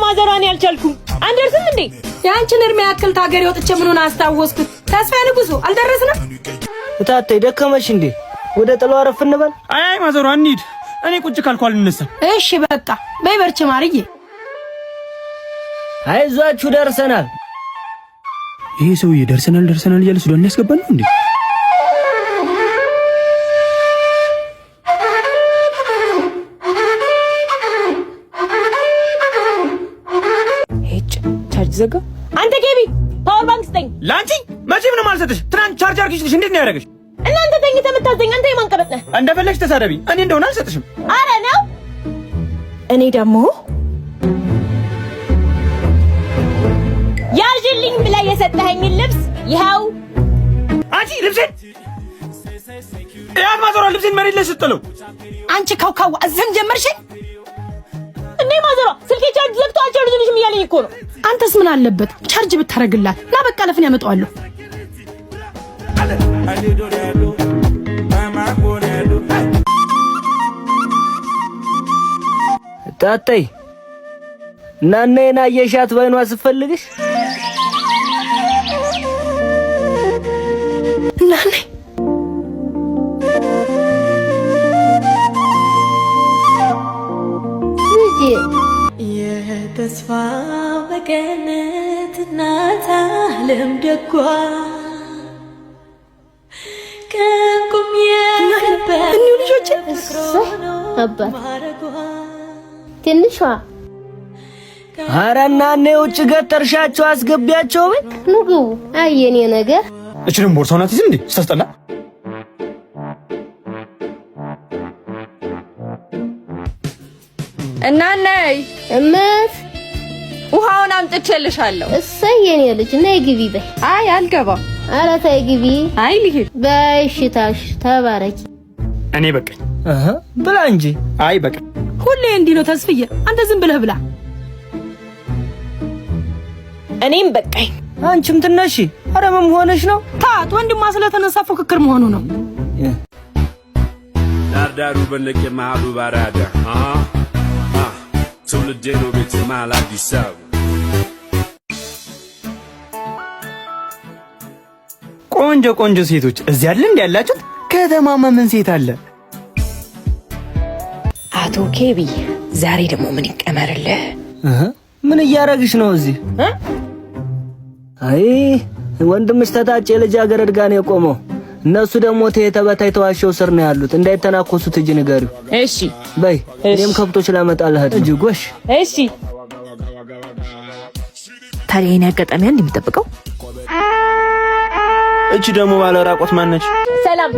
ማዘሯን አልቻልኩም። አንደርስም እንዴ? የአንቺን እድሜ ያክል ታገሬ ወጥቼ ምኑን አስታወስኩት። ተስፋዬ ንጉሱ አልደረስንም? እታተይ ደከመሽ እንዴ? ወደ ጥለው አረፍ እንበል። አይ ማዘሯ እንሂድ። እኔ ቁጭ ካልኩ አልነሳም። እሺ በቃ በይ በርቺ ማርዬ። አይዟችሁ ደርሰናል። ይሄ ሰውዬ ደርሰናል ደርሰናል እያለ ሱዳን ሊያስገባን ነው እንዴ? ሄጭ ቻርጅ ዘጋ። አንተ ኬቢ power bank ስጠኝ። ለአንቺ መቼም ነው የማልሰጥሽ። ትናንት ቻርጅ አድርጊልሽ እንዴት ነው ያደረገሽ? እናንተ ተኝተህ የምታዘኝ አንተ የማን ቀበጥ ነህ? እንደፈለግሽ ተሳደቢ፣ እኔ እንደሆነ አልሰጥሽም። አረ ነው። እኔ ደግሞ ያዥልኝ ብለህ የሰጠኸኝን ልብስ ይኸው። አንቺ ልብሴን ያት ማዘሯ ልብሴን መሬት ላይ ስትጥለው አንቺ ከውካዋ እዚህም ጀመርሽኝ እንዴ ማዘሯ ስልኬ ቻርጅ ዘግቶ አልቻርጅልሽም እያለኝ እኮ ነው። አንተስ ምን አለበት ቻርጅ ብታረግላት? ና በቃ ለፍን ያመጣዋለሁ። ታተይ እናኔን አየሻት በይኗ ስፈልግሽ እናኔ የተስፋ መቀነት እናት ዓለም ደጓ ከእንቁም እኒሁ ልጆች አባት ትንሿ ኧረ እናኔ ውጭ ገተርሻቸው አስገቢያቸው ቤት ኑ ግቡ። አይ የኔ ነገር እችንም ቦርሳውን አትይዝም እንዴ? ስታስጠላ። እና ነይ እመት ውሃውን አምጥቼልሻለሁ። እሰይ የኔ ልጅ ነይ ግቢ በይ። አይ አልገባም። ኧረ ተይ ግቢ። አይ ልሂድ። በይ እሽታሽ ተባረኪ። እኔ በቃኝ። እህ ብላ እንጂ። አይ በቃኝ። ሁሌ እንዲህ ነው ተስፍዬ። አንተ ዝም ብለህ ብላ። እኔም በቃኝ። አንቺም ትነሺ። ኧረ ምን ሆነሽ ነው? ታት ወንድሟ ስለተነሳ ፉክክር መሆኑ ነው። ዳርዳሩ በነቄ መሃሉ ባራዳ ትውልዴ ነው ቤት መሃል አዲስ አበባ። ቆንጆ ቆንጆ ሴቶች እዚህ አለ እንዴ ያላችሁት? ከተማማ ምን ሴት አለ? አቶ ኬቢ ዛሬ ደግሞ ምን ይቀመርልህ? እህ ምን እያረግሽ ነው እዚህ? አይ ወንድምሽ ተታጭ የልጃገረድ ጋር ነው የቆመው። እነሱ ደግሞ ተበታይ ተዋሸው ስር ነው ያሉት። እንዳይተናኮሱት እጅ ንገሪው። እሺ በይ እኔም ከብቶች ላመጣልህ እጅ ጎሽ። እሺ። ታዲያ የኔ አጋጣሚ አንድ የሚጠብቀው እቺ ደግሞ ባለ ራቆት ማነች? ሰላም፣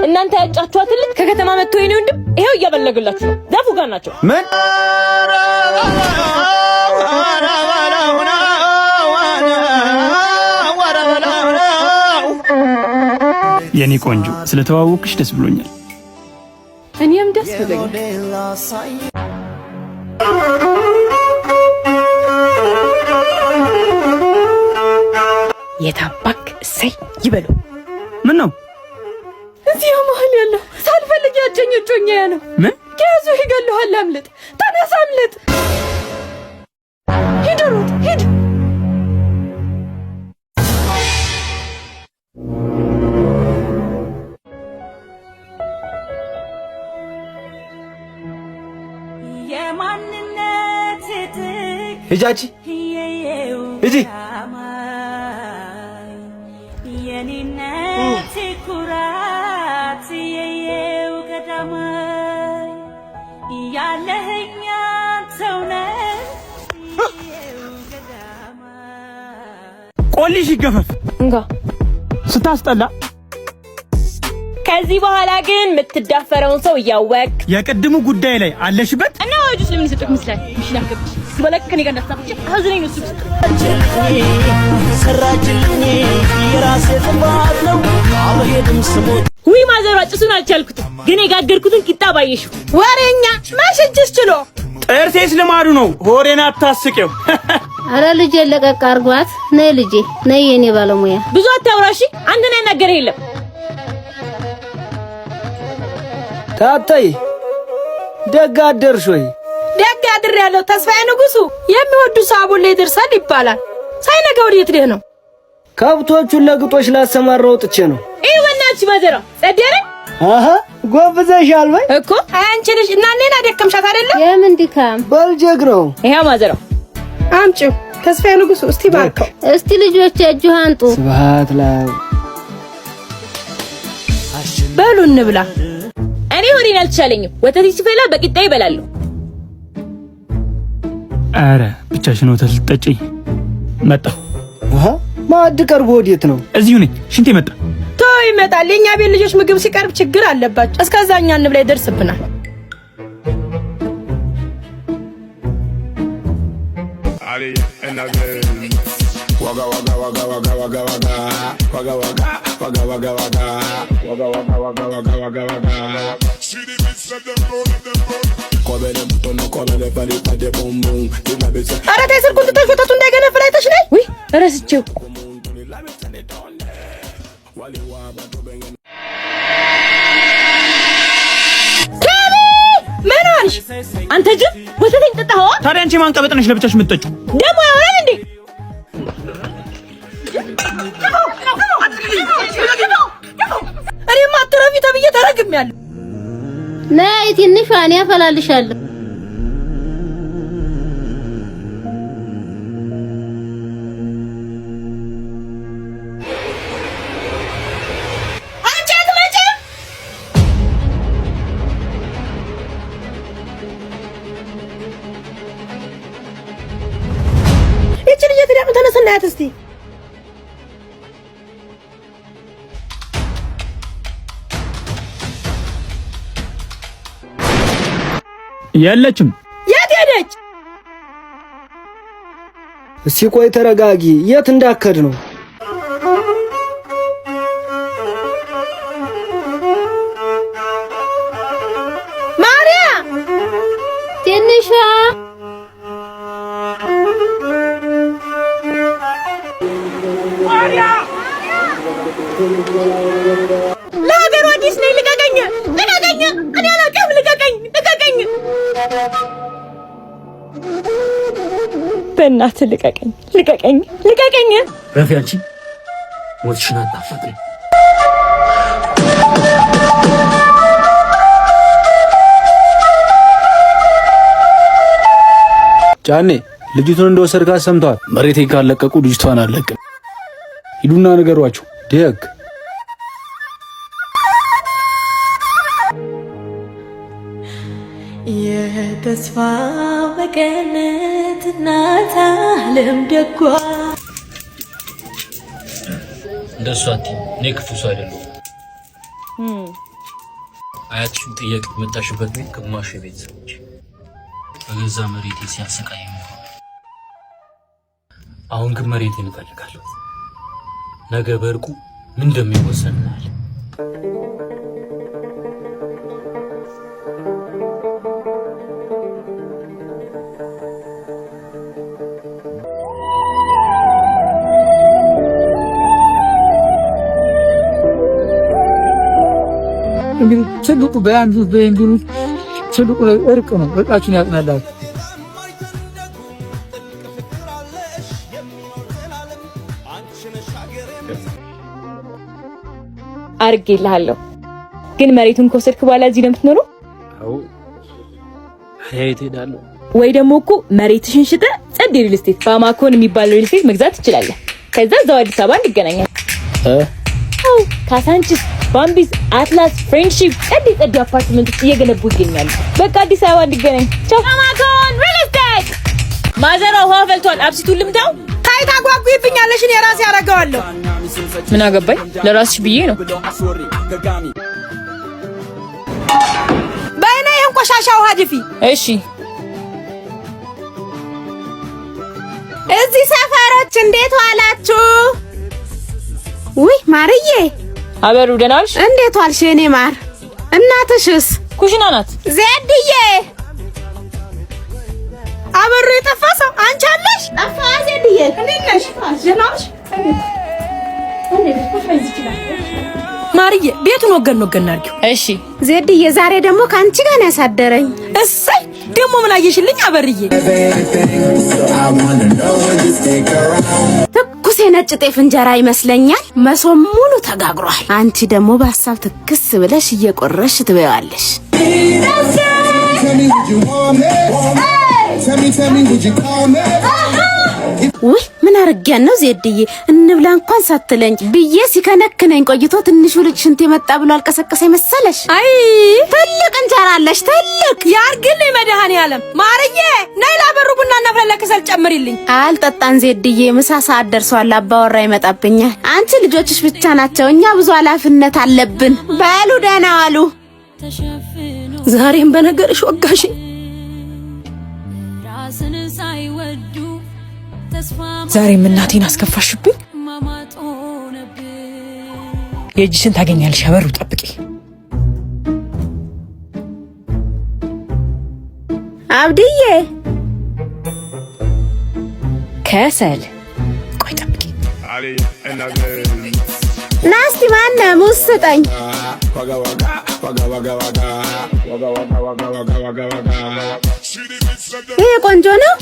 እናንተ ያጫችኋት ልጅ ከከተማ መጥቶ የኔ ወንድም ይሄው እያበለገላችሁ ነው። ዛፉ ጋር ናቸው። ምን የኔ ቆንጆ ስለተዋወቅሽ ደስ ብሎኛል። እኔም ደስ ብሎኛል። የታባክ እሰይ ይበሉ። ምን ነው እዚያ መሀል ያለው ሳልፈልግ ያጨኝ እጮኛዬ ነው። ምን ከያዙ ይገሉሃል። አምልጥ፣ ተነሳ፣ አምልጥ። ሂድ ሩጥ፣ ሂድ። የማንነት ጥግ ሂጂ አንቺ ሂጂ። የኔነት ኩራት የየው ገዳማይ ያለህኛ ሰውነህ ቆሊሽ ይገፈፍ እንጋ ስታስጠላ። ከዚህ በኋላ ግን የምትዳፈረውን ሰው እያወቅ የቅድሙ ጉዳይ ላይ አለሽበት። እና ወጆች ለምን ይሰጡክ ምስላል ምሽላ ገብች በለክ ከኔ ጋር እንዳትሳፍጭ አዝነኝ ነው እሱ ውይ ማዘሯ ጭሱን አልቻልኩትም፣ ግን የጋገርኩትን ቂጣ ባየሽው። ወሬኛ ማሽጅስ ችሎ ጥርሴስ ልማዱ ነው። ሆሬን አታስቂው። አረ ልጄ ለቀቅ አርጓት። ነይ ልጄ ነይ የኔ ባለሙያ። ብዙ አታውራሺ፣ አንድ ነው ያናገረ የለም። ታተይ ደግ አደርሽ ወይ? ደግ አድሬያለሁ። ተስፋዬ ንጉሱ የሚወዱ ሰው አቦል ላይ ይደርሳል ይባላል። ሳይነጋ ወዴት ልሄድ ነው? ከብቶቹን ለግጦሽ ላሰማራ ወጥቼ ነው። ይሄ በእናትሽ ማዘሯ ጸዴ አይደል? አሃ ጎብዘሻል ወይ እኮ አንቺ ልጅ እና እኔን አደከምሻት አይደለ? የምን ድካም? በልጀግ ነው። ይሄ ማዘሯ አምጪው። ተስፋዬ ንጉሱ እስቲ ባርከው። እስቲ ልጆች እጅ አንጡ። ስብሐት ለአብ። በሉ እንብላ። እኔ ሆዴን አልተቻለኝም። ወተት ሲፈላ በቂጣ ይበላለሁ። አረ ብቻሽን ወተት ልትጠጪ መጣሁ። አሃ ማዕድ ቀርቦ ወዴት ነው? እዚሁ ነኝ። ሽንቴ መጣ። ቶ ይመጣል። የኛ ቤት ልጆች ምግብ ሲቀርብ ችግር አለባቸው። እስከዛ እኛ እንብላ፣ ይደርስብናል። Waga waga waga waga waga waga waga waga waga waga waga waga waga waga waga waga waga. ኧረ ተይ ስልኩን ትተሽ ወተቱ እንዳይገነፍል አይተሽ ነይ። ውይ እረስቼው። ምን ሆንሽ? አንተ ጅብ ወተቴን ጠጣኸዋ? ታዲያ አንቺ ማን ቀበጥ ነሽ ለብቻሽ የምትጠጪው? ደግሞ ያወራል እንዴ? እኔማ አትረፊ ተብዬ ተረግሜያለሁ። ነይ ትንሿ፣ እኔ አፈላልሻለሁ። አንቺ አትመጭም? ይቺ ልጅ የት ሄዳ ነው? ተነስ እናያት እስቲ። የለችም። የት ሄደች? እስቲ ቆይ ተረጋጊ። የት እንዳከድ ነው? ማርያ ትንሿ ለሀገሩ አዲስ ነኝ። ልቀቀኝ! ልቀቀኝ! እኔ አላውቅም። ልቀቀኝ! ልቀቀኝ! በእናትህ ልቀቀኝ! ልቀቀኝ! ልቀቀኝ! ረፊ አንቺ ሞትሽን አታፋጥሪ። ጫኔ ልጅቱን እንደወሰድካት ሰምተዋል። መሬቴን ካለቀቁ ልጅቷን አለቅም። ሂዱና ንገሯቸው። ደግ የተስፋ መቀነት እናት ዓለም ደጓ እንደሱ አትይኝ። እኔ ክፉ ሰው አይደለሁም። አያትሽን ጥየቅ የመጣሽበት ቤት ግማሽ የቤተሰቦች በገዛ መሬቴ ሲያሰቃይ ነው። አሁን ግን መሬቴን እፈልጋለሁ። ነገ በእርቁ ምን እንደሚወሰን እናያለን። እንግዲህ ትልቁ በያንዱ በእንዲሉ ትልቁ እርቅ ነው። እርቃችሁን ያጽናላችሁ። አድርጌልሃለሁ። ግን መሬቱን ከወሰድክ በኋላ እዚህ ነው የምትኖረው? አዎ የት እሄዳለሁ? ወይ ደግሞ እኮ መሬትሽን ሽጠህ ጸድ real estate ባማኮን የሚባል real estate መግዛት ትችላለህ። ከዛ እዛው አዲስ አበባ እንገናኛለን። አዎ ካሳንቺስ፣ ባምቢስ፣ አትላስ፣ ፍሬንድሺፕ ጸድ ጸድ አፓርትመንቶች እየገነቡ ይገኛሉ። በቃ አዲስ አበባ እንገናኝ። ቻው። ባማኮን real estate። ማዘሯ ውሃ ፈልቷል። አብሲቱን ልምታው። ታይ ታጓጉይብኛለሽ። እኔ ራሴ አደርገዋለሁ። ምን አገባኝ? ለራስሽ ብዬ ነው። በይና ይህን ቆሻሻ ውሃ ድፊ። እሺ እዚህ ሰፈሮች እንዴት ዋላችሁ? ውይ ማርዬ፣ አበሩ ደህና ዋልሽ? እንዴት ዋልሽ የኔ ማር? እናትሽስ? ኩሽና ናት። ዜድዬ፣ አበሩ የጠፋ ሰው አንቺ አለሽ? ጠፋ። ዜድዬ እንዴት ነሽ? ደህና ዋልሽ? ማርዬ ቤቱን ወገን ወገን አድርጊው። እሺ ዜድዬ፣ ዛሬ ደግሞ ከአንቺ ጋር ነው ያሳደረኝ። እሰይ ደግሞ ምን አየሽልኝ አበርዬ? ትኩስ የነጭ ጤፍ እንጀራ ይመስለኛል። መሶብ ሙሉ ተጋግሯል። አንቺ ደግሞ በሀሳብ ትክስ ብለሽ እየቆረሽ ትበያለሽ። ውይ ምን አርጊያን ነው ዜድዬ፣ እንብላ እንኳን ሳትለኝ ብዬ ሲከነክነኝ ቆይቶ ትንሹ ልጅ ሽንት የመጣ ብሎ አልቀሰቀሰኝ መሰለሽ? አይ ትልቅ እንጀራ አለሽ ትልቅ። ያርግልኝ መድኃኔዓለም። ማርዬ ነይ ላበሩ ቡና እናፍላለን፣ ከሰል ጨምሪልኝ። አልጠጣን ዜድዬ፣ ምሳ ሰዓት ደርሷል። አባወራ ይመጣብኛል። አንቺ ልጆችሽ ብቻ ናቸው፣ እኛ ብዙ ኃላፊነት አለብን። በሉ ደህና ዋሉ። ዛሬም በነገርሽ ወጋሽኝ። ዛሬም እናቴን አስከፋሽብኝ። የእጅሽን ታገኛለሽ። አበሩ ጠብቂ። አብድዬ ከሰል ቆይ ጠብቂ። ናስቲ ማነ ሙዝ ስጠኝ። ይሄ ቆንጆ ነው።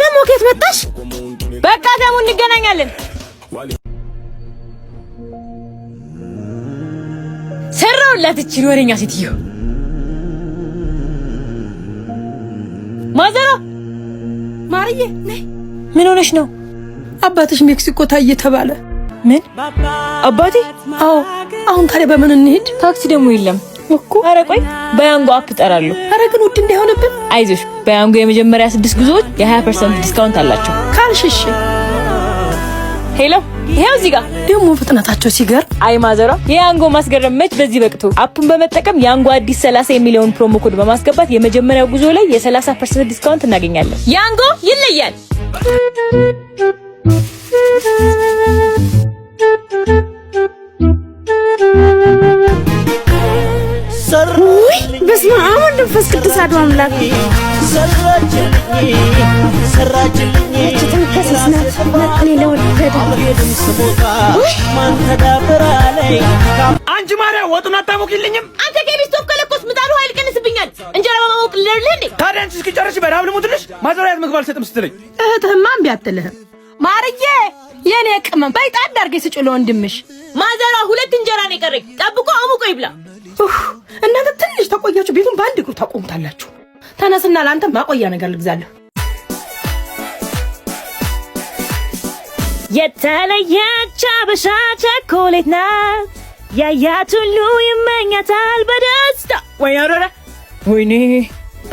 ደግሞ ከየት መጣሽ? በቃ ደግሞ እንገናኛለን። ሰራውላት እቺን ወሬኛ ሴትዮ። ማዘሯ ማርዬ ነይ። ምን ሆነሽ ነው? አባትሽ ሜክሲኮ ታየ ተባለ። ምን አባቴ? አዎ። አሁን ታዲያ በምን እንሂድ? ታክሲ ደግሞ የለም እኮ። ኧረ ቆይ በያንጎ app እጠራለሁ። ኧረ ግን ውድ እንዳይሆንብን። አይዞሽ፣ በያንጎ የመጀመሪያ 6 ጉዞዎች የ20% discount አላቸው። ካልሽሽ። Hello፣ ይሄው እዚህ ጋር ደግሞ ፍጥነታቸው ሲገርም። አይ ማዘሯ፣ የያንጎ ማስገረም መች በዚህ በቅቶ። app ኡን በመጠቀም ያንጎ አዲስ 30 የሚለውን promo code በማስገባት የመጀመሪያው ጉዞ ላይ የ30% discount እናገኛለን። ያንጎ ይለያል። ውይ በስመ አብ ወወልድ ወመንፈስ ቅዱስ አሐዱ አምላክ። ይህች ተንከሲስ ናት መጥኔ ለወደደ። አንቺ ማርያም ወጡን አታሞቂልኝም? አንተ ኬቢስቶፍ ከለኮስ ምጣዱ ኃይል ቀንስብኛል። እንጀራ በማሞቅ ልደርልህ እንዴ? ታዲያ አንቺ እስኪጨርሽ በረሃብ ልሙትልሽ? ማዘሪያ ምግብ አልሰጥም ስትለኝ እህትህማ እምቢ አትልህም። ማርዬ የኔ ቅመም በይ ጣድ አድርገሽ ስጪው ለወንድምሽ። ማዘሯ ሁለት እንጀራ ነው የቀረኝ። ጠብቆ አሙቆ ይብላ። እናንተ ትንሽ ተቆያችሁ፣ ቤቱን በአንድ እግሩ ታቆሙታላችሁ። ተነስና ለአንተ ማቆያ ነገር ልግዛለሁ። የተለየች አበሻ ቸኮሌት ናት። ያያት ሁሉ ይመኛታል በደስታ። ወይ አሮራ ወይኔ።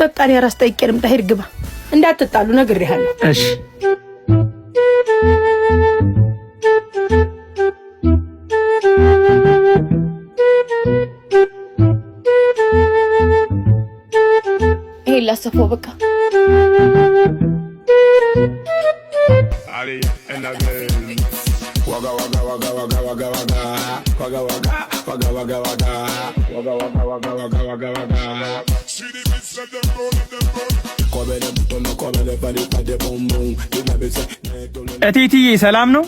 በቃ እኔ ራስ ጠይቄ ልምጣ። ሂድ ግባ፣ እንዳትጣሉ ነግሬሃለሁ። እሺ። ይሄን ላሰፋው በቃ። እቴትዬ ሰላም ነው?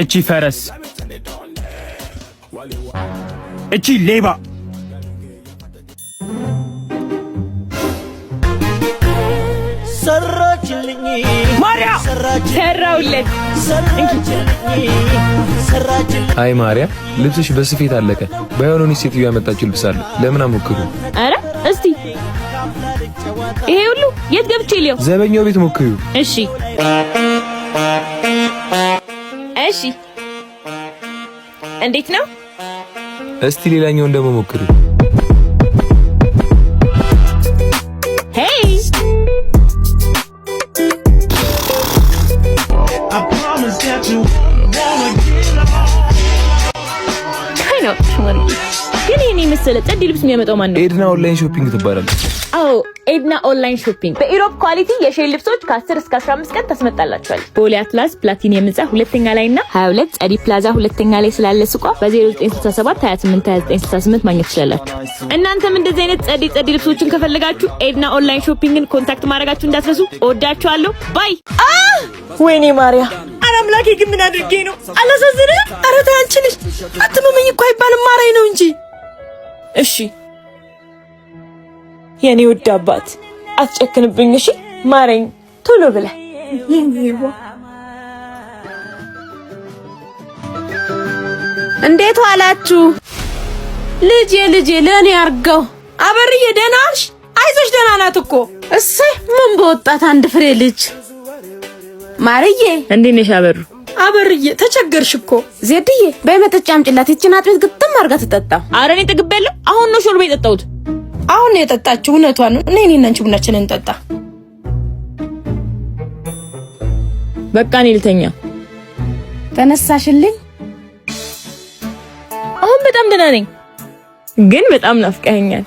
እቺ ፈረስ፣ እቺ ሌባ። ማርያ ሰራውለት። አይ ማርያም፣ ልብስሽ በስፌት አለቀ። ባይሆን እኔ ሴትዮ ያመጣችው ልብስ አለ። ለምን አሞክሩ? ኧረ እስቲ ይሄ ሁሉ የት ገብቼ ልየው? ዘበኛው ቤት ሞክሪው። እሺ እሺ። እንዴት ነው? እስቲ ሌላኛውን ደግሞ ሞክሪው። Hey አይ ነው ግን ይሄን የመሰለ ጸዲ ልብስ የሚያመጣው ማን ነው? ኤድና online shopping ትባላለች። አዎ ኤድና online shopping በ Europe quality የሼል ልብሶች ከ10 እስከ 15 ቀን ታስመጣላችኋል። ቦሌ አትላስ ፕላቲኒየም ህንፃ ሁለተኛ ላይ እና 22 ጸዲ ፕላዛ ሁለተኛ ላይ ስላለ ሱቋ በ0967 28 29 68 ማግኘት ትችላላችሁ። እናንተም እንደዚህ አይነት ጸዲ ጸዲ ልብሶችን ከፈለጋችሁ ኤድና online shopping ን contact ማድረጋችሁ እንዳትረሱ። እወዳችኋለሁ። Bye። ወይኔ ማርያ አምላኬ ግን ምን አድርጌ ነው? አላሳዝንህም? ኧረ ተይ አንቺ ልጅ አትመመኝ እኮ አይባልም፣ ማረኝ ነው እንጂ። እሺ የኔ ውድ አባት አትጨክንብኝ። እሺ ማረኝ ቶሎ ብለህ። እንዴት ዋላችሁ? ልጄ ልጄ ለእኔ አርገው። አበርዬ ደህና ዋልሽ? አይዞሽ ደህና ናት እኮ። እሰይ ምን በወጣት አንድ ፍሬ ልጅ። ማርዬ እንዴት ነሽ አበሩ? አበርዬ ተቸገርሽ እኮ። ዜድዬ በይ መጠጫ አምጪላት። ይችን አጥሚት ግጥም አድርጋ ትጠጣው። ኧረ እኔ ጠግቤያለሁ። አሁን ነው ሾርባ የጠጣሁት። አሁን ነው የጠጣችው። እውነቷን ነው። እኔ እኔና አንቺ ቡናችንን እንጠጣ። በቃ እኔ ልተኛ። ተነሳሽልኝ? አሁን በጣም ደህና ነኝ፣ ግን በጣም ናፍቀኸኛል።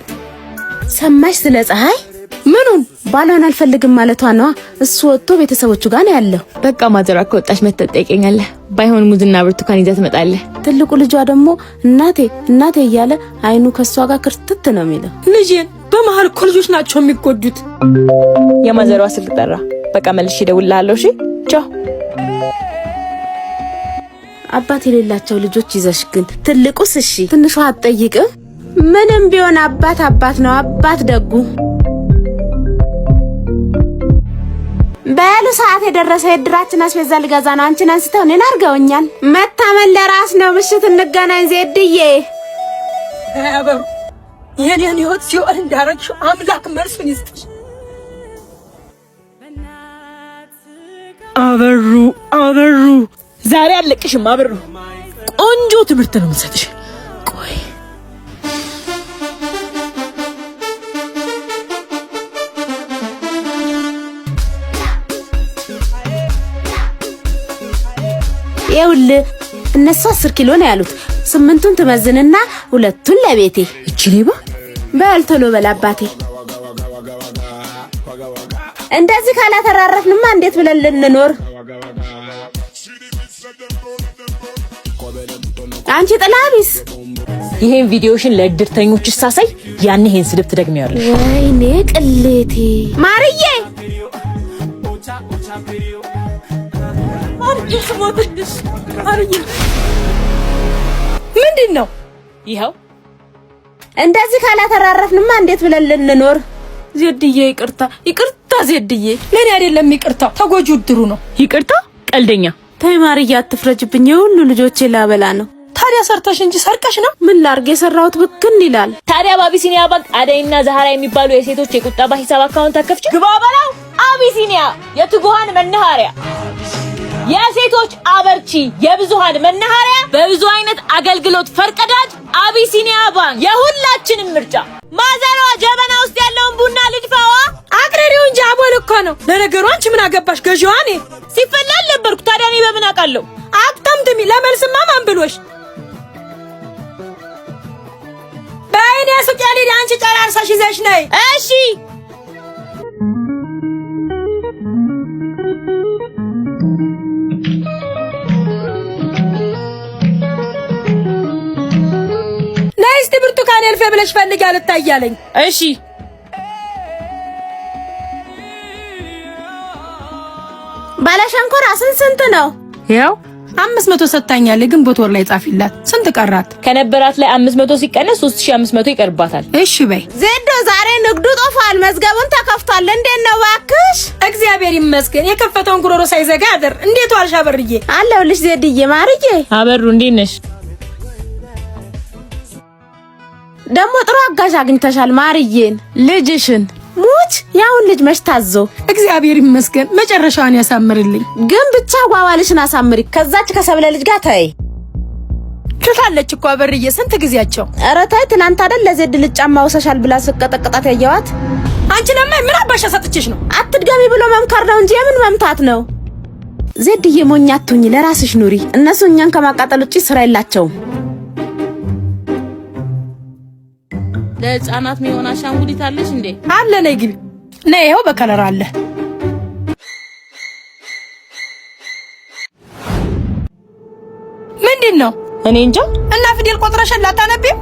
ሰማሽ ስለ ፀሐይ? ምኑን? ባሏን አልፈልግም ማለቷ ነዋ። እሱ ወጥቶ ቤተሰቦቹ ጋር ነው ያለው። በቃ ማዘሯ ከወጣች መተህ ትጠይቀኛለህ። ባይሆን ሙዝና ብርቱካን ይዘህ ትመጣለህ። ትልቁ ልጇ ደግሞ እናቴ እናቴ እያለ አይኑ ከሷ ጋር ክርትት ነው የሚለው። ልጄን በመሀል እኮ ልጆች ናቸው የሚጎዱት። የማዘሯ ስልክ ጠራ። በቃ መልሼ እደውልልሃለሁ። እሺ ቻው። አባት የሌላቸው ልጆች ይዘሽ ግን ትልቁስ እሺ፣ ትንሿ አትጠይቅም። ምንም ቢሆን አባት አባት ነው። አባት ደጉ። በሉ ሰዓት የደረሰ የድራችን አስቤዛ ልገዛ ነው። አንቺን አንስተው እኔን አድርገውኛል። መታመን ለራስ ነው። ምሽት እንገናኝ ዜድዬ። አበሩ የኔን ህይወት ሲኦል እንዳረግሽው አምላክ መልሱን ይስጥሽ። አበሩ አበሩ፣ ዛሬ አለቅሽም። አበሩ ቆንጆ ትምህርት ነው የምሰጥሽ። ቆይ ይኸውልህ እነሱ 10 ኪሎ ነው ያሉት። 8ቱን ትመዝንና 2ቱን ለቤቴ። እቺ ሌባ በል ቶሎ በል አባቴ። እንደዚህ ካላተራረፍንማ እንዴት ብለን ልንኖር? አንቺ ጥላቢስ ይሄን ቪዲዮሽን ለእድርተኞች ሳሳይ ያን ይሄን ስድብ ትደግሚያለሽ። ወይኔ ቅሌቴ። ማርዬ ምንድን ነው ይኸው? እንደዚህ ካላተራረፍንማ እንዴት ብለን ልንኖር? ዜድዬ ይቅርታ ይቅርታ ዜድዬ። ለእኔ አይደለም ይቅርታው፣ ተጎጂው እድሩ ነው። ይቅርታ ቀልደኛ። ተይ ማርዬ አትፍረጅብኝ። የሁሉ ልጆቼ ላበላ ነው። ታዲያ ሰርተሽ እንጂ ሰርቀሽ ነው። ምን ላርግ? የሰራሁት ብክን ይላል። ታዲያ በአቢሲኒያ ባንክ አደይና ዛህራ የሚባሉ የሴቶች የቁጠባ ሂሳብ account አከፍች። ግባ በላው። አቢሲኒያ የትጉሃን መናኸሪያ፣ የሴቶች አበርቺ፣ የብዙሃን መናኸሪያ፣ በብዙ አይነት አገልግሎት ፈርቀዳጅ አቢሲኒያ ባንክ የሁላችንም ምርጫ። ማዘሯ ጀበና ውስጥ ያለውን ቡና ልድፋዋ። አቅርሪው እንጂ አቦል እኮ ነው። ለነገሩ አንቺ ምን አገባሽ? ገዢዋ እኔ። ሲፈላ አልነበርኩ። ታዲያ እኔ በምን አውቃለሁ? አክተምትሚ ለመልስማ ማን ብሎሽ? በይኔ ሱቅ የልሂድ፣ አንቺ ጨራርሰሽ ይዘሽ ነይ። እሺ ነይ እስቲ ብርቱካን ኤልፌ ብለሽ ፈልጊ፣ አልታያለኝ። እሺ ባለሸንኮራ ስንት ስንት ነው? ያው 500 ሰጥታኛለች፣ ግንቦት ወር ላይ ጻፊላት። ስንት ቀራት? ከነበራት ላይ 500 ሲቀነስ 3500 ይቀርባታል። እሺ በይ። ዜዶ ዛሬ ንግዱ ጦፏል፣ መዝገቡን ተከፍቷል። እንዴት ነው እባክሽ? እግዚአብሔር ይመስገን የከፈተውን ጉሮሮ ሳይዘጋ አድር። እንዴት ዋልሽ አበርዬ? አለሁልሽ ዜድዬ። ማርዬ አበሩ እንዴት ነሽ? ደግሞ ጥሩ አጋዥ አግኝተሻል። ማርዬን ልጅሽን ሙች ያውን ልጅ መች ታዞ። እግዚአብሔር ይመስገን መጨረሻዋን ያሳምርልኝ። ግን ብቻ ጓዋልሽን አሳምሪ። ከዛች ከሰብለ ልጅ ጋር ተይ። ትታለች እኮ አበርዬ፣ ስንት ጊዜያቸው። ኧረ ተይ፣ ትናንት አይደል ለዜድ ልጅ ጫማ ውሰሻል ብላ ስቀጠቅጣት ያየዋት። አንቺ ለማይ ምን አባሻ ሰጥቼሽ ነው? አትድገሚ ብሎ መምከር ነው እንጂ የምን መምታት ነው? ዜድዬ ሞኝ አትሁኚ፣ ለራስሽ ኑሪ። እነሱ እኛን ከማቃጠል ውጪ ስራ የላቸውም። ለህፃናት የሚሆን አሻንጉሊት አለሽ እንዴ? አለ። ነይ ግቢ። ነይ፣ ይኸው በ color አለ። ምንድን ነው? እኔ እንጃ። እና ፊደል ቆጥረሽ ላታነቢም?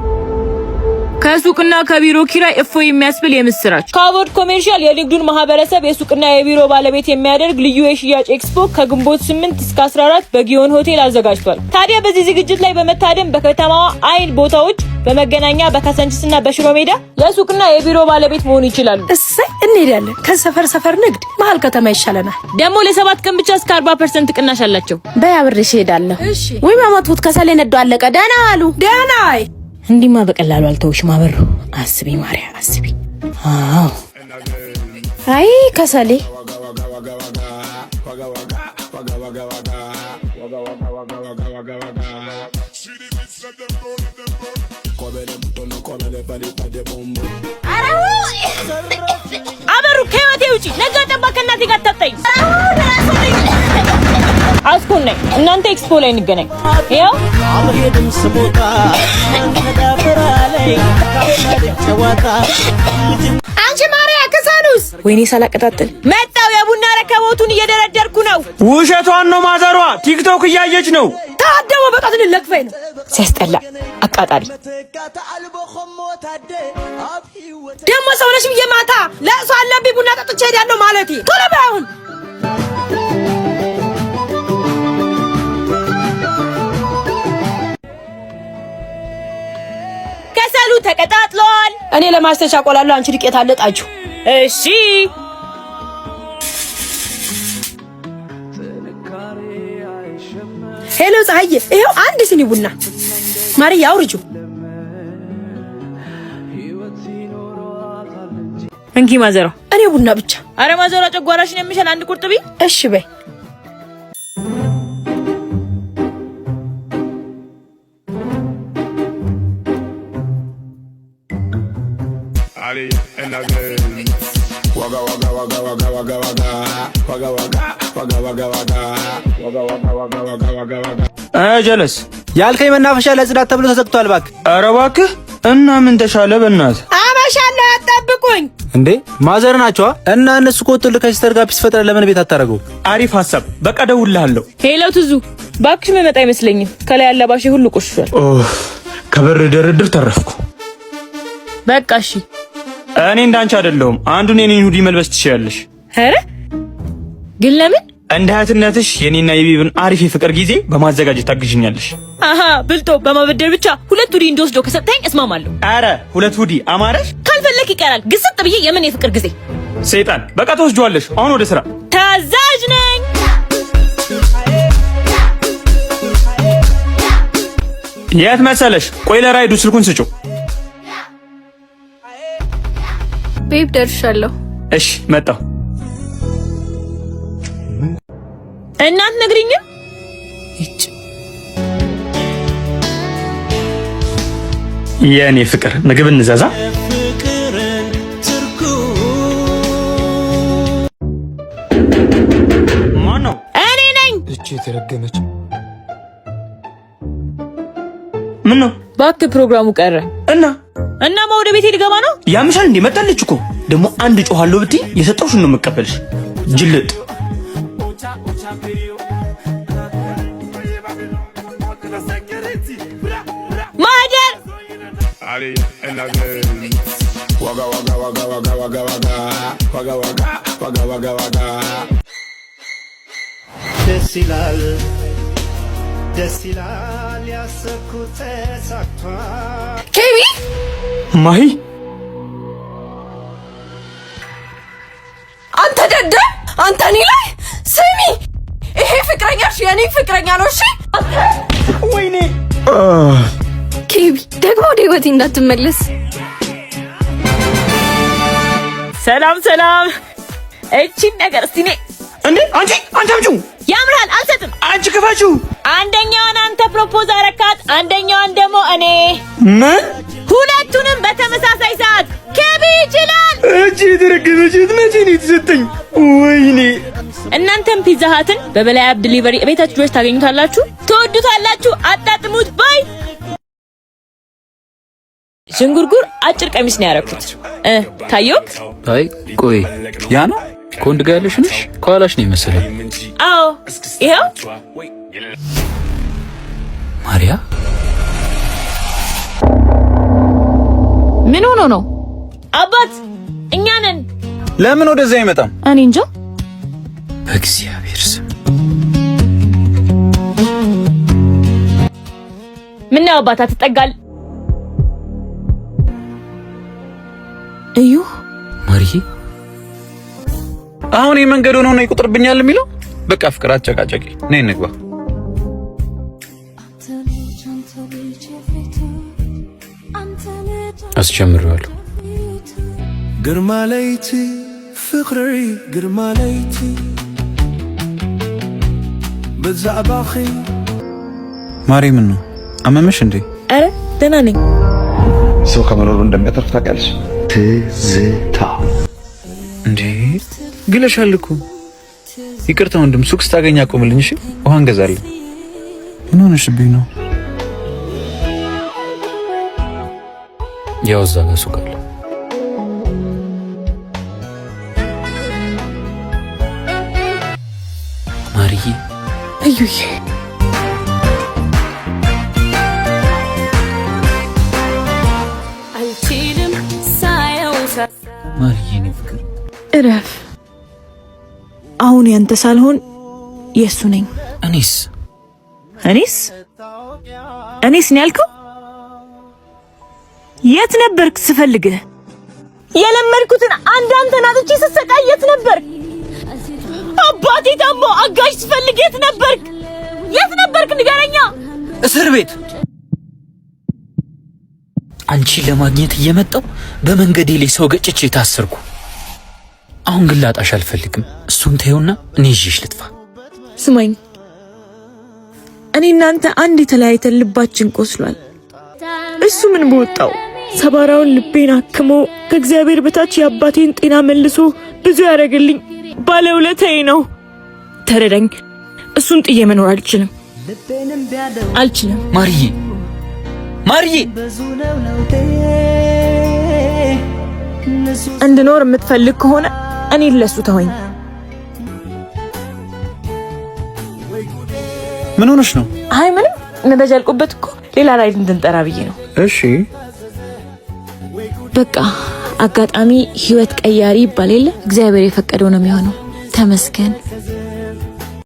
ከ ከሱቅና ከቢሮ ኪራይ እፎይ የሚያስብል የምስራች። ካቦድ ኮሜርሻል የንግዱን ማህበረሰብ የሱቅና የቢሮ ባለቤት የሚያደርግ ልዩ የሽያጭ ኤክስፖ ከግንቦት 8 እስከ 14 በጊዮን ሆቴል አዘጋጅቷል። ታዲያ በዚህ ዝግጅት ላይ በመታደም በከተማዋ አይን ቦታዎች በመገናኛ፣ በካሳንቺስና በሽሮ ሜዳ የሱቅና የቢሮ ባለቤት መሆን ይችላሉ። እሰይ እንሄዳለን። ከሰፈር ሰፈር ንግድ መሀል ከተማ ይሻለናል። ደግሞ ለ7 ቀን ብቻ እስከ 40% ቅናሽ አላቸው። በይ አብሬሽ እሄዳለሁ። ወይ ማማትኩት ከሰል ነዶ አለቀ። ደህና ዋሉ። ደህና አይ እንዲማ በቀላሉ አልተውሽም። አበሩ አስቢ፣ ማርያ አስቢ። አዎ። አይ ከሰሌ። Waga waga waga waga waga waga waga waga waga waga. አበሩ ከህይወቴ ውጪ። ነገ ጠባ ከእናቴ ጋር ታጣኝ። አስኮን ነኝ። እናንተ ኤክስፖ ላይ እንገናኝ። ይኸው። አልሄድም ስሞታ ላይ ጨዋታ። አንቺ ማርያ ከሰሉስ? ወይኔ ሳላቀጣጥል መጣው። የቡና ረከቦቱን እየደረደርኩ ነው። ውሸቷን ነው ማዘሯ፣ ቲክቶክ እያየች ነው። ታደሞ በጣት ልለክፈኝ ነው። ሲያስጠላ አቃጣሪ። ደግሞ ሰው ነሽ ብዬ ማታ ለቅሶ አለብኝ ቡና ጠጥቼ ሄዳለሁ ማለቴ። ቶሎ በይ አሁን። ከሰሉ ተቀጣጥሏል። እኔ ለማስተሻ ቆላለሁ፣ አንቺ ዱቄት አለጣችሁ። እሺ። Hello ፀሐዬ፣ ይኸው አንድ ሲኒ ቡና። ማርያ አውርጁ። እንኪ ማዘሯ። እኔ ቡና ብቻ። አረ ማዘሯ ጨጓራሽን የሚሻል አንድ ቁርጥ ብይ። እሺ በይ። Ali and again. Waga waga waga waga waga waga waga waga waga waga waga waga waga waga waga waga waga. ጀለስ። ያልከኝ መናፈሻ ለጽዳት ተብሎ ተዘግቷል። እባክህ። ኧረ እባክህ፣ እና ምን ተሻለ በእናትህ? አመሻለሁ፣ አትጠብቁኝ። እንዴ ማዘር ናቸዋ። እና እነሱ ከወጡልህ ከ sister ጋር peace ፈጥረህ ለምን ቤት አታደርገው? አሪፍ ሀሳብ። በቃ እደውልልሃለሁ። Hello ትዙ፣ እባክሽ መመጣ አይመስለኝም። ከላይ አላባሽ ሁሉ ቆሽሿል። ከበር ድርድር ተረፍኩ። በቃ እሺ። እኔ እንዳንቺ አይደለሁም። አንዱን የኔን hoodie መልበስ ትችያለሽ። ኧረ ግን ለምን? እንደ እህትነትሽ የኔና የቢብን አሪፍ የፍቅር ጊዜ በማዘጋጀት ታግዥኛለሽ። አሃ ብልጦ፣ በማበደር ብቻ ሁለት hoodie እንድወስደው ከሰጠኝ እስማማለሁ። አረ ሁለት hoodie አማረሽ? ካልፈለክ ይቀራል። ግስጥ ብዬ የምን የፍቅር ጊዜ። ሰይጣን። በቃ ትወስጂዋለሽ። አሁን ወደ ስራ። ታዛዥ ነኝ። የት መሰለሽ? ቆይ ለራይዱ ስልኩን ስጪው። Babe ደርሻለሁ። እሺ መጣሁ። እናት ነግሪኝም። ይጭ። የኔ ፍቅር ምግብ እንዘዛ። ማን ነው? እኔ ነኝ። እቺ የተረገመች። ምን ነው? እባክህ ፕሮግራሙ ቀረ። እና? እናማ ወደ ቤቴ ልገባ ነው። ያምሻል እንዴ? መጣለች እኮ። ደግሞ አንድ ጮኻለሁ ብትይ የሰጠሁሽን ነው የምቀበልሽ። ጅልጥ። ማህደር። Ali and again. Waga waga waga waga waga waga waga waga waga waga waga. ደስ ይላል፣ ደስ ይላል፣ ያሰብኩት ተሳክቷል። ኬቢ። ማሂ። አንተ ደደብ! አንተ እኔ ላይ ስሚ፣ ይሄ ፍቅረኛሽ የኔ ፍቅረኛ ነው። እሺ። ወይኔ። ኬቢ፣ ደግሞ ወደ ህይወቴ እንዳትመለስ። ሰላም ሰላም። እቺን ነገር እስቲ እኔ እንዴ አንቺ፣ አንቺ አምጪው። ያምራል። አልሰጥም። አንቺ ክፈችው። አንደኛዋን አንተ propose አረካት፣ አንደኛዋን ደግሞ እኔ። ምን? ሁለቱንም በተመሳሳይ ሰዓት። ኬቢ ይችላል። እቺ የተረገመች፣ መቼ ነው የተሰጠኝ? ወይኔ። እናንተም ፒዛ ሀትን በበላይ app delivery ቤታችሁ ድረስ ታገኙታላችሁ። ትወዱታላችሁ። አጣጥሙት። Bye። ዥንጉርጉር አጭር ቀሚስ ነው ያደረኩት። ታየውክ? አይ ቆይ፣ ያ ነው ከወንድ ጋር ያለሽ ነሽ? ከኋላሽ ነው የመሰለኝ። አዎ ይኸው። ማሪያ። ምን ሆኖ ነው አባት? እኛ ነን። ለምን ወደዛ አይመጣም? እኔ እንጃ። በእግዚአብሔር ስም። ምን ነው አባት አትጠጋል? እዩ። ማርዬ። አሁን የመንገድ ሆኖ ነው ይቆጥርብኛል የሚለው። በቃ ፍቅር አጨቃጨቂ፣ ነይ እንግባ። አስጀምሬዋለሁ። ግርማ ለይቲ ፍቅሪ፣ ግርማ ለይቲ ብዛዕባኺ። ማሪ፣ ምን ነው አመመሽ እንዴ? አረ ደህና ነኝ። ሰው ከመኖሩ እንደሚያተርፍ ታውቂያለሽ። ትዝታ። እንዴ ግለሻል እኮ። ይቅርታ ወንድም፣ ሱቅ ስታገኝ አቆምልኝ። እሺ ውሃ እንገዛለን። ምን ሆነሽብኝ ነው? ያው እዛ ጋር ሱቅ አለ። ማርዬ። እዩዬ። አልችልም ሳየው። ማርዬ፣ የኔ ፍቅር። እረፍ። አሁን ያንተ ሳልሆን የእሱ ነኝ። እኔስ? እኔስ? እኔስ ነው ያልከው? የት ነበርክ ስፈልግህ? የለመድኩትን አንድ አንተን አጥቼ ስሰቃይ የት ነበርክ? አባቴ ታሞ አጋዥ ስፈልግ የት ነበርክ? የት ነበርክ ንገረኛ። እስር ቤት አንቺን ለማግኘት እየመጣው በመንገዴ ላይ ሰው ገጭቼ ታሰርኩ። አሁን ግን ላጣሽ አልፈልግም። እሱን ተይውና እኔ ይዤሽ ልጥፋ። ስማኝ፣ እኔ እናንተ አንድ የተለያይተን ልባችን ቆስሏል። እሱ ምን በወጣው ሰባራውን ልቤን አክሞ ከእግዚአብሔር በታች የአባቴን ጤና መልሶ ብዙ ያደረግልኝ ባለውለታዬ ነው። ተረዳኝ። እሱን ጥዬ መኖር አልችልም፣ አልችልም። ማርዬ፣ ማርዬ። እንድኖር የምትፈልግ ከሆነ እኔን ለሱ ተወኝ። ምን ሆነሽ ነው? አይ ምንም፣ ነዳጅ አልቆበት እኮ ሌላ ride እንድንጠራ ብዬ ነው። እሺ። በቃ አጋጣሚ ህይወት ቀያሪ ይባል የለ፣ እግዚአብሔር የፈቀደው ነው የሚሆነው። ተመስገን።